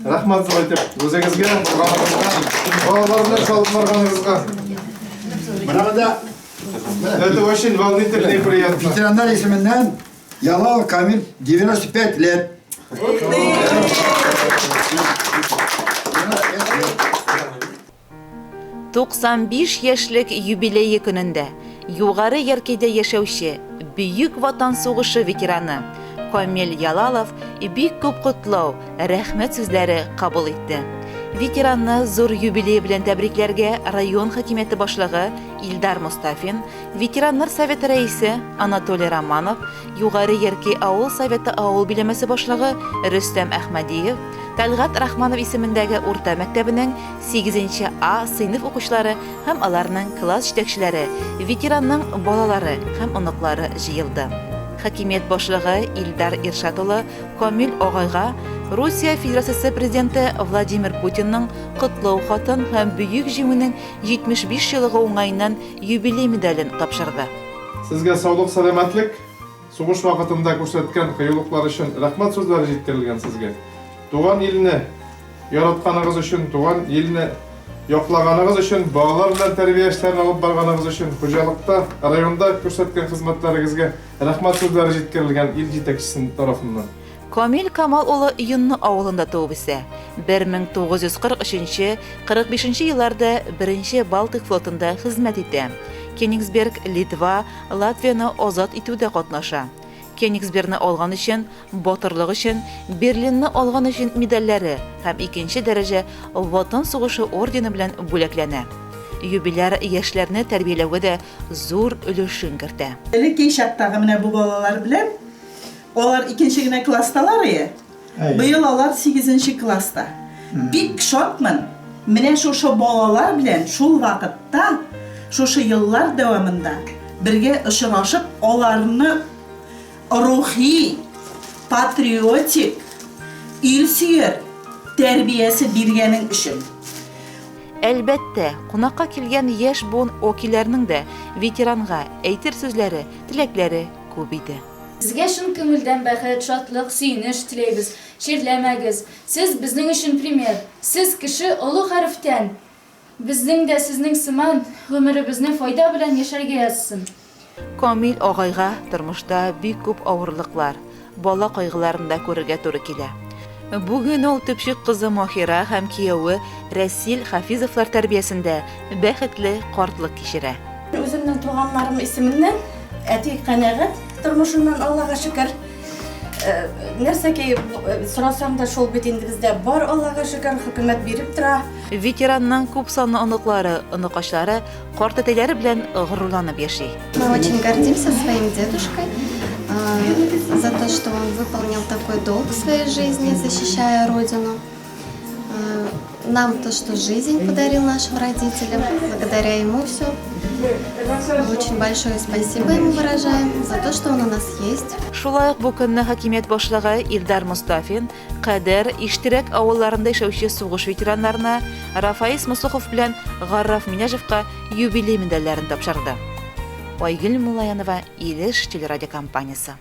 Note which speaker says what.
Speaker 1: Рәхмәт зур итеп үзегезгә, булганыгызга, балалар белән салып барганыгызга.
Speaker 2: Менә монда
Speaker 1: Это очень волнительно и приятно.
Speaker 2: Ветераннар исеменнән Ялал Камил 95 лет.
Speaker 3: 95 яшьлек юбилее көнендә Югары Яркәйдә яшәүче Бөек Ватан сугышы ветераны Камил Ялалов бик күп котлау, рәхмәт сүзләре кабул итте. Ветеранны зур юбилее белән тәбрикләргә район хакимияте башлыгы Илдар Мостафин, ветераннар советы рәисе Анатолий Романов, Югары Яркәй авыл советы авыл биләмәсе башлыгы Рөстәм Әхмәдиев, Тәлгать Рахманов исемендәге урта мәктәбенең сигезенче А сыйныф укучылары һәм аларның класс җитәкчеләре, ветеранның балалары һәм оныклары җыелды. Хакимият башлыгы Илдар Иршат улы Камил агайга Русия Федерациясе Президенты Владимир Путинның Котлау хатын һәм Бөек Җиңүнең 75 еллыгы уңаеннан юбилей медален тапшырды.
Speaker 1: Сезгә саулык-сәламәтлек, сугыш вакытында күрсәткән кыюлыклар өчен рәхмәт сүзләре җиткерелгән сезгә. Туган илне яратканыгыз өчен, туган илне яклаганыгыз өчен, балалар белән тәрбия эшләрен алып барганыгыз өчен, хуҗалыкта, районда күрсәткән хезмәтләрегезгә рәхмәт сүзләре җиткерелгән ил җитәкчесе тарафыннан.
Speaker 3: Камил Камал улы Йонны авылында туып үсә. 1943 45 елларда Беренче Балтыйк флотында хезмәт итә. Кенигсберг, Литва, Латвияне азат итүдә катнаша. Кенигсберны алган өчен, Батырлык өчен, Берлинны алган өчен медальләре һәм икенче дәрәҗә Ватан сугышы ордены белән бүләкләнә. Юбиляр яшьләрне тәрбияләүгә дә зур өлешен кертә.
Speaker 4: Бәләкәй чактагы менә бу балалар белән Алар икенче генә классталар ие. Быел алар сигезенче класста. Бик шатмын, менә шушы балалар белән шул вакытта, шушы еллар дәвамында бергә очрашып, аларны рухи, патриотик, илсөяр тәрбиясе биргәнең өчен.
Speaker 3: Әлбәттә, кунакка килгән яшь буын вәкилләренең дә ветеранга әйтер сүзләре, теләкләре күп иде.
Speaker 5: Сезгә чын күңелдән бәхет, шатлык, сөенеч теләйбез. Чирләмәгез. Сез, безнең өчен пример. Сез, кеше, олы хәрефтән. Безнең дә сезнең сыман гомеребезне файда белән яшәргә язсын.
Speaker 3: Камил агайга тормышта бик күп авырлыклар, бала кайгыларын да күрергә туры килә. Бүген ул төпчек кызы Маһира һәм кияве Рәсил Хафизовлар тәрбиясендә бәхетле картлык кичерә.
Speaker 6: Үземнең туганнарым исеменнән әти канәгать тормышыннан, Аллага шөкер. Э, нәрсәки э, сорасаң да шул бит инде бездә бар, Аллага шөкер, хөкүмәт биреп тора.
Speaker 3: Ветеранның күп санлы оныклары, оныкачлары картәтәйләре белән горурланып яши.
Speaker 7: Мы очень гордимся своим дедушкой э, за то, что он выполнил такой долг в своей жизни, защищая родину. Нам то, что жизнь подарил нашим родителям, благодаря ему все. Очень большое спасибо ему выражаем за то, что он у нас есть.
Speaker 3: Шулай ук бу көнне хакимият башлыгы Илдар Мостафин Кадер, Иштирәк авылларында яшәүче сугыш ветераннарына Рафаис Мосохов белән Гарраф Минәҗевка юбилей медальләрен тапшырды. Айгөл Муллаянова, Илеш телерадиокомпаниясе.